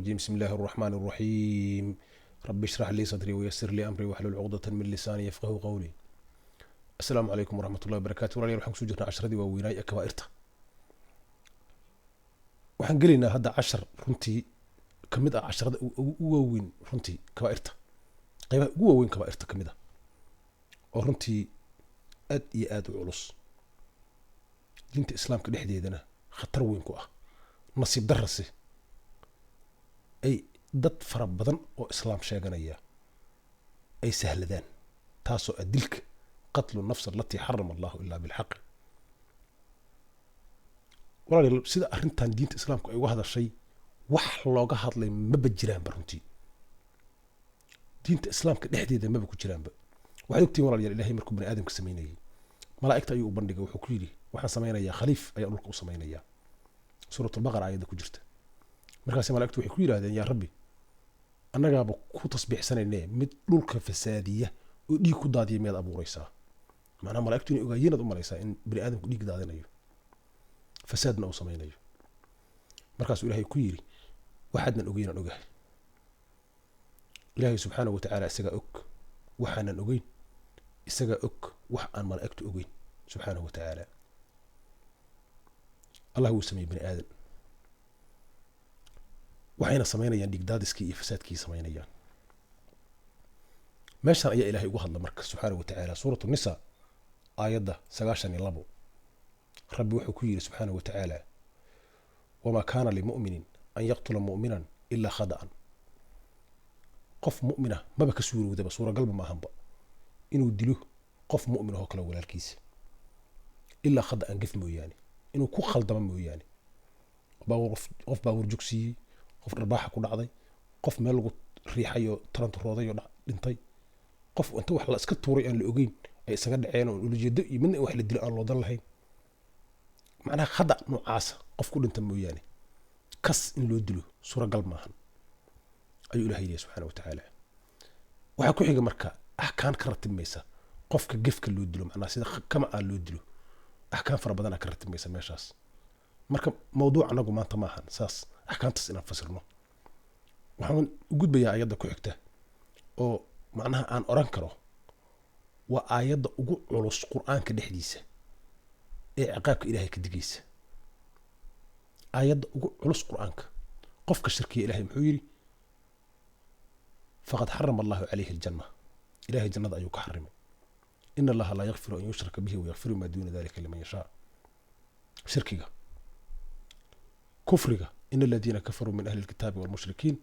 الرجيم. بسم الله الرحمن الرحيم. رب اشرح لي صدري ويسر لي أمري واحلل عقدة من لساني يفقه قولي. السلام عليكم ورحمة الله وبركاته. Walaalayaal, waxaan kusoo jirnaa casharadii waaweynaa ee kabaa'irta. Waxaan gelaynaa hadda cashar runtii ka mid ah casharada ugu waaweyn runtii kabaa'irta, qaybaha ugu waaweyn kabaa'irta ka mid ah, oo runtii aad iyo aad u culus, diinta Islaamka dhexdeedana khatar weyn ku ah. Nasiib darrase ay dad fara badan oo Islaam sheeganaya ay sahladaan, taasoo ah dilka, قتل النفس التي حرم الله إلا بالحق. Walaalayaal, sida arrintan diinta Islaamku ay uga hadashay, wax looga hadlay maba jiraanba runtii. Diinta Islaamka dhexdeeda maba ku jiraanba. Waxaad ogtihiin, walaalayaal, Ilahay markuu bani aadamka samaynayay, malaa'igta ayuu u bandhigay. Wuxuu ku yidhi: "Waxaan samaynayaa khaliif ayaan dhulka u samaynayaa." Suurat Albaqara aayadda ku jirta. Markaasi malaigtu waxay ku yidhahdeen: "Yaa Rabbi, annagaaba ku tasbiixsanayne, mid dhulka fasaadiya oo dhiig ku daadiya miyaad abuuraysaa?" Macnaha, malaigtu inay ogaayeen aad u malaysaa in bani aadamku dhiig daadinayo, fasaadna uu samaynayo. Markaasuu Ilaahay ku yidhi: "Waxaadnan ogeyn aan ogahay." Ilaahay subxaanahu watacaala isagaa og waxaanan ogeyn, isagaa og wax aan malaa'igtu ogeyn subxaanahu watacaala. Allah wuu sameeyey bani aadan, waxayna samaynayaan dhigdaadiskii iyo fasaadkii samaynayaan. Meeshan ayaa Ilahay ugu hadla marka subxaanahu watacaala, Suurat Nisa aayadda 92. Rabbi wuxuu ku yidhi subxaanahu watacaala: وما كان لمؤمن أن يقتل مؤمنا إلا خطأ. Qof mu'mina maba ka suurowdaba, suuragalba maahanba inuu dilo qof mu'min ahoo kale walaalkiisa, ilaa khada'an, gef mooyaane, inuu ku khaldamo mooyaane. Qof baabuur jugsiiyey, qof dharbaaxa ku dhacday, qof meel lagu riixay oo taranturooday oo dhintay, qof inta wax la iska tuuray aan la ogeyn ay isaga dhaceen oo ulajeedo iyo midna in wax la dilo aan loodan lahayn. Macnaha, khada noocaasa qof ku dhinta mooyaane, kas in loo dilo suuragal maahan, ayuu Ilahay yidhi subxaana wa tacaala. Waxaa ku xiga marka axkaan ka ratibmaysa qofka gefka loo dilo, macnaha sida kama aan loo dilo. Axkaam fara badanaa ka ratibmaysa meeshaas. Marka mawduuc anagu maanta ma ahan saas axkaamtaas inaan fasirno. Waxaan u gudbayaa ayadda ku xigta, oo macnaha aan oran karo waa aayadda ugu culus Qur-aanka dhexdiisa ee ciqaabka Ilaahay ka digaysa, aayadda ugu culus Qur-aanka. Qofka shirkiya, Ilahay muxuu yidhi? فقد حرم الله عليه الجنة. Ilahay jannada ayuu ka xarimay. إن الله لا يغفر أن يشرك به ويغفر ما دون ذلك لمن يشاء. Shirkiga, kufriga: إن الذين كفروا من أهل الكتاب والمشركين،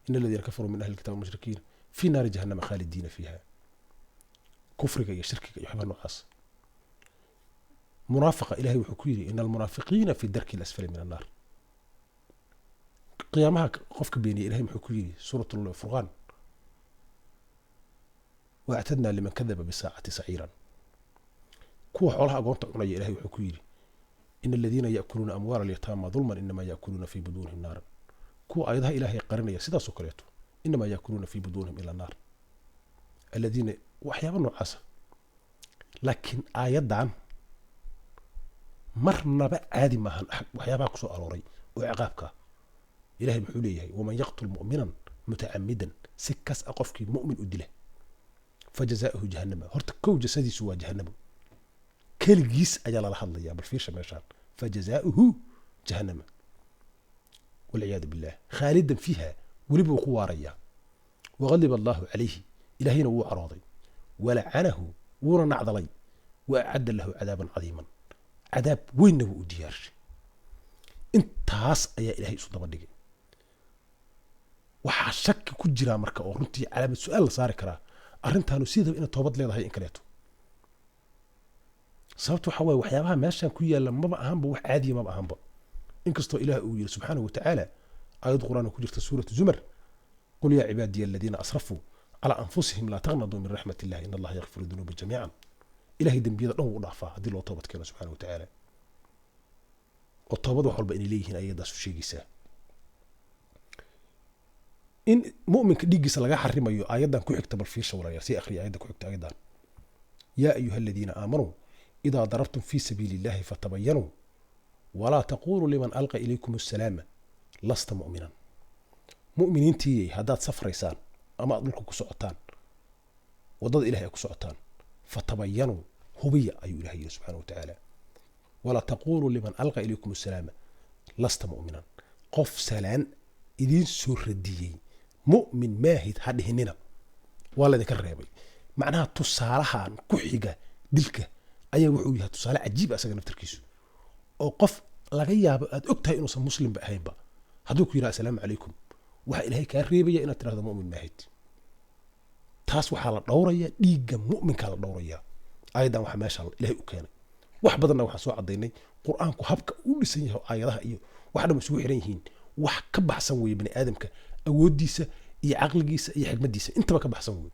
إن الذين كفروا من أهل الكتاب والمشركين في نار جهنم خالدين فيها. Kufriga iyo shirkiga iyo waxba noocaas. Munaafiqa, Ilahay wuxuu ku yidhi: إن المنافقين في الدرك الأسفل من النار. Qiyaamaha qofka beeniyey, Ilahay muxuu ku yidhi? Suurat Lfurqaan: وأعتدنا لمن كذب بالساعة سعيرا. Kuwa xoolaha agoonta cunaya, Ilahay wuxuu ku yidhi: إن الذين يأكلون أموال اليتامى ظلما إنما يأكلون في بطونهم نارا. Kuwa aayadaha Ilaahay qarinaya sidaasoo kaleeto: إنما يأكلون في بطونهم إلا النار. الذين, waxyaaba noocaasa. Laakiin aayaddan marnaba caadi maahan waxyaabaha kusoo arooray oo ciqaabka. Ilahay muxuu leeyahay? ومن يقتل مؤمنا متعمدا, si kas a qofkii mu'min u dila, فجزاؤه جهنم. Horta kow, jasadiisu waa jahannamo. Keligiis ayaa lala hadlayaa. Bal fiirsha meeshaan: فجزاؤه جهنم والعياذ بالله خالدا فيها, weliba wuu ku waarayaa. وغضب الله عليه, Ilaahayna wuu carooday, ولعنه, wuuna nacdalay, وأعد له عذابا عظيما, cadaab weynna wuu u diyaarshay. Intaas ayaa Ilahay isu daba dhigay. Waxaa shaki ku jiraa marka, oo runtii calaamad su-aal la saari karaa, arrintaanu sidaba inay toobad leedahay in kaleeto. Sababta waxaa waaye, waxyaabaha meeshan ku yaalla maba ahanba wax caadiya, maba ahanba. Inkastoo Ilaah uu yiri subxaanahu watacaala, aayad Qur-aan ku jirta Suuratu Zumar: قل يا عبادي الذين أسرفوا على أنفسهم لا تقنطوا من رحمة الله إن الله يغفر الذنوب جميعا. Ilahay dembiyada dhan wuu u dhaafaa haddii loo toobad keeno subxaana watacaala. Oo toobad wax walba inay leeyihiin ayadaas u sheegaysaa. In mu'minka dhiiggiisa laga xarimayo aayaddan ku xigta bal fiirsha, walaalayaal, sii akhriya aayadda ku xigta aayaddan: يا أيها الذين آمنوا إذا ضربتم في سبيل الله فتبينوا ولا تقولوا لمن ألقى إليكم السلام لست مؤمنا. Mu'miniintiiyey, haddaad safraysaan ama aad dhulka ku socotaan, waddada Ilahay ay ku socotaan, fatabayanuu, hubiya, ayuu Ilahay yidhi subxana wa tacaala. Walaa taquluu liman alqa ilaykum assalaama lasta mu'minan. Qof salaan idiin soo radiyey mu'min maahid ha dhihinina, waa laydinka reebay. Macnaha tusaalahan ku xiga dilka ayaa wuxuu yahay tusaale cajiib asaga naftarkiisu, oo qof laga yaabo aad og tahay inuusan muslimba ahaynba hadduu ku yidhaha "Asalaamu calaykum", waxaa Ilaahay kaa reebaya inaad tirahdo "Mu'min maahid". Taas waxaa la dhowraya dhiigga mu'minkaa la dhowraya. Aayaddan waxaa meesha Ilahay u keenay wax badanna waxaan soo caddaynay Qur-aanku habka u dhisan yahay, aayadaha iyo wax dhan isugu xiran yihiin. Wax ka baxsan weeye bani aadamka awooddiisa iyo caqligiisa iyo xikmaddiisa, intaba ka baxsan weeye.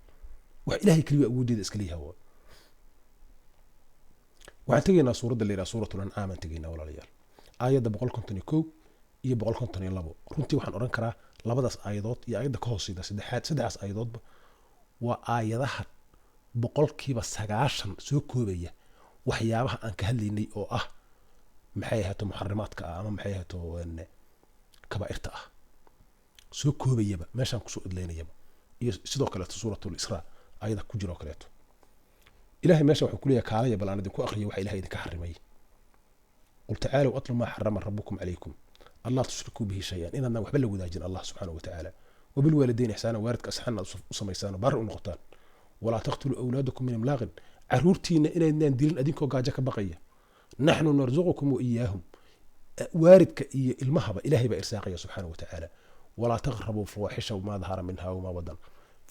Wax Ilahay keliya awooddeeda iska leeyahay waa. Waxaan tegaynaa suuradda la yidhaha Suuratul Ancaam aan tegaynaa, walaalayaal, aayadda 151 iyo 152. Runtii waxaan odhan karaa labadaas aayadood iyo aayadda ka hooseyda saddexaad, saddexdaas aayadoodba waa aayadaha 90% soo koobaya waxyaabaha aan ka hadlaynay, oo ah maxay ahaato muxarimaadka ah ama maxay ahaato kabaa'irta ah, soo koobayaba, meeshaan kusoo idlaynayaba. Iyo sidoo kaleeto Suuratul Israa aayada ku jira oo kaleeto. Ilahay meesha wuxuu kuleeyahay: "Kaalaya, bal aan idinku aqriyo waxa Ilahay idinka xarimay." Qul tacaalow atlu maa xarama rabbukum calaykum allaa tushrikuu bihi shay-an, inaadna waxba la wadaajin Allah subxaanahu watacaala, wabilwaalidayn ixsaana, waalidka asxaan aad u samaysaan oo baari u noqotaan, walaa taqtuluu awlaadakum min imlaaqin, caruurtiina inaydnaan dilin adinkoo gaajo ka baqaya, naxnu narzuqukum wa iyaahum, waalidka iyo ilmahaba Ilahay baa irsaaqaya subxaanahu watacaala, walaa taqrabuu fawaaxisha maa dahara minha wamaa badan.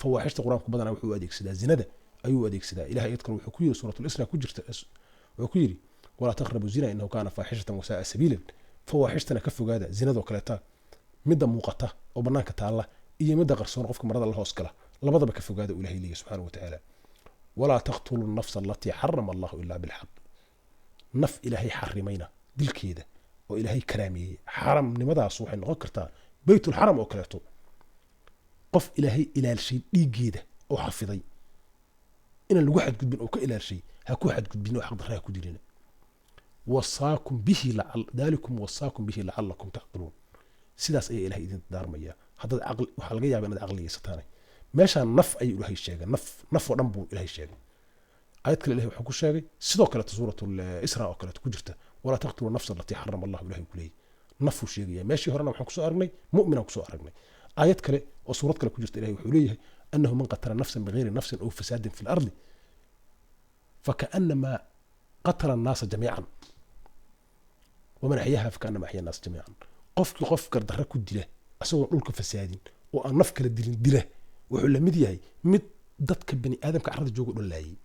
Fawaaxishta Qur-aanku badanaa wuxuu u adeegsadaa zinada ayuu u adeegsadaa. Ilahay iyad kale wuxuu ku yiri, Suuratul Isra ku jirta, wuxuu ku yidhi: "Walaa taqrabu zina innahu kaana faaxishatan wasaaa sabiilan." Fawaaxishtana ka fogaada, zinadoo kaleeta, midda muuqata oo banaanka taalla iyo midda qarsoon, qofka marada la hoos gala, labadaba ka fogaada uu Ilahay leeyahy subxaanahu watacaala. Walaa taqtulu nafsa alatii xarama Allahu ilaa bilxaq, naf Ilaahay xarimayna dilkeeda oo Ilaahay karaameeyey. Xaramnimadaas waxay noqon kartaa beytulxaram oo kaleeto, qof Ilaahay ilaalshay dhiiggeeda oo xafiday inaan lagu xadgudbin oo ka ilaalshay, ha ku xadgudbin oo xaqdarra ha ku dilina. Wasaakum bihi daalikum wasaakum bihi lacalakum tacqiluun. Sidaas ayaa Ilahay idin daarmaya haddaad caqli, waxaa laga yaaba inaad caqligeysataane. Meeshaan naf ayuu Ilahay sheegay, naf, naf oo dhan buu Ilahay sheegay. Aayad kale Ilahay wuxuu ku sheegay sidoo kaleeto Suurat Isra oo kaleeto ku jirta: "Walaa taqtuluu nafsa alatii xarama Allahu." Ilahay ku leeyahy nafuu sheegaya. Meeshii horena waxaan kusoo aragnay mu'minaan kusoo aragnay. Aayad kale oo suurad kale ku jirta Ilahay wuxuu leeyahay: annahu man qatala nafsan bigayri nafsin aw fasaadin fi lardi fakaanama qatala annaasa jamiican, waman axyaha fakaanama axya annaasa jamiican. Qofkii qof gardarra ku dila isagoon dhulka fasaadin oo aan naf kala dilin dila, wuxuu la mid yahay mid dadka bani aadamka carrada jooga o dhan laayay.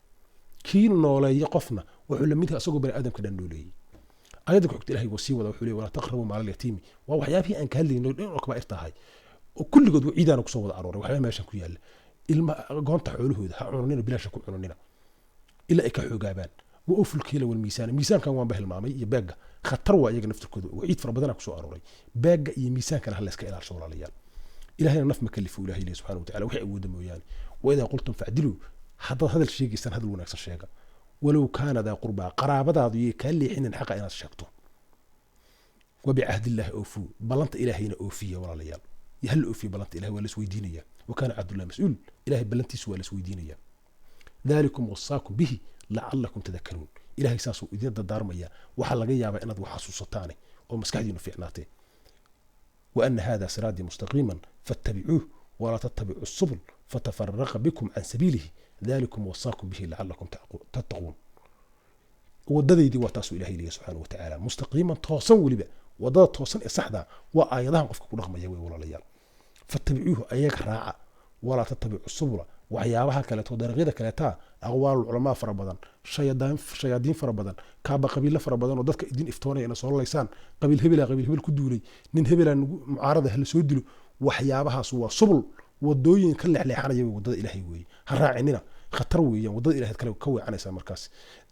Kii nooleeya qofna wuxuu la mid yahay isagoo bani aadamka dhan nooleeyey. Ayadda ku xigta Ilahay wuu sii wada, wuxuu leeyahy: "Walaa taqrabu maala alyatiimi." Waa waxyaabihii aan ka hadlaynay dhan oo kabaa'irta ahay oo kulligood waciidaana kusoo wada arooray. Waxyaaba meeshan ku yaalla, ilma goonta xoolahooda ha cunanina, bilaasha ku cunanina ilaa ay ka xoogaabaan. Wa awful kiila walmiisaana, miisaankan waanba hilmaamay, iyo beegga khatar waa iyaga naftirkooda, waciid fara badanaa kusoo arooray. Beegga iyo miisaankana ha layska ilaasho, walaalayaal. Ilahayna naf ma kalifo, Ilahay leeyahy subxana watacala, waxay awooda mooyaane. Waidaa qultum facdiluu, haddaad hadal sheegaysaan hadal wanaagsan sheega, walow kaana daa qurbaa, qaraabadaadu yay kaa leexinin xaqa inaad sheegto. Wabicahdi illaahi oofuu, ballanta Ilaahayna oofiya, walaalayaal. Hal la oofiyo ballanta Ilahay, waa la isweydiinaya. Wa kaana cahdullahi mas-uul, Ilahay ballantiisu waa la isweydiinaya. Dalikum wasaakum bihi lacalakum tadakaruun. Ilahay saasuu idin dardaarmaya, waxaa laga yaabaa inaad wax xasuusataane oo maskaxdiinu fiicnaatee. وأن هذا صراطي مستقيما فاتبعوه ولا تتبعوا السبل فتفرق بكم عن سبيله ذلكم وصاكم به لعلكم تتقون. Wadadaydii waa taasuu Ilahay leeyahy subxaana watacaala, mustaqiiman, toosan. Weliba wadada toosan ee saxda waa aayadahan qofka ku dhaqmaya wey, walaalayaal. Fattabicuuhu, ayaga raaca, walaa tattabicu subula, waxyaabaha kaleeto, dariiqyada kaleetaa, aqwaalul culamaa fara badan, shayaadiin fara badan, kaaba qabiilo fara badan oo dadka idin iftoonaya ina soo laysaan, qabiil hebela qabiil hebel ku duulay, nin hebelaa nagu mucaarada hala soo dilo. Waxyaabahaas waa subul, wadooyin ka leexleexanaya wey wadada Ilaahay weeye, ha raacinina, khatar weeyaan, wadada Ilahay kale ka weecanaysaa markaas.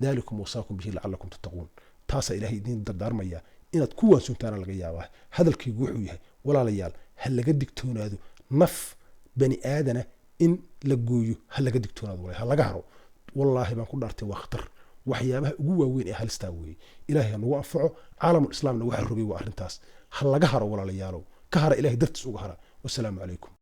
Dalikum wasaakum bihi lacalakum tattaquun, taasaa Ilahay idin dardaarmaya, inaad ku waansoontaana laga yaabaa. Hadalkaygu wuxuu yahay, walaalayaal, ha laga digtoonaado naf bani aadana in la gooyo, ha laga digtoonaado walahi, ha laga haro. Wallaahi baan ku dhaartay, waa khatar, waxyaabaha ugu waaweyn ee halistaa weeye. Ilaahay ha nagu anfaco. Caalamul islaamna waxa rogay waa arrintaas. Ha laga haro, walaalayaalow, ka hara, Ilahay dartiis uga hara. Wasalaamu calaykum.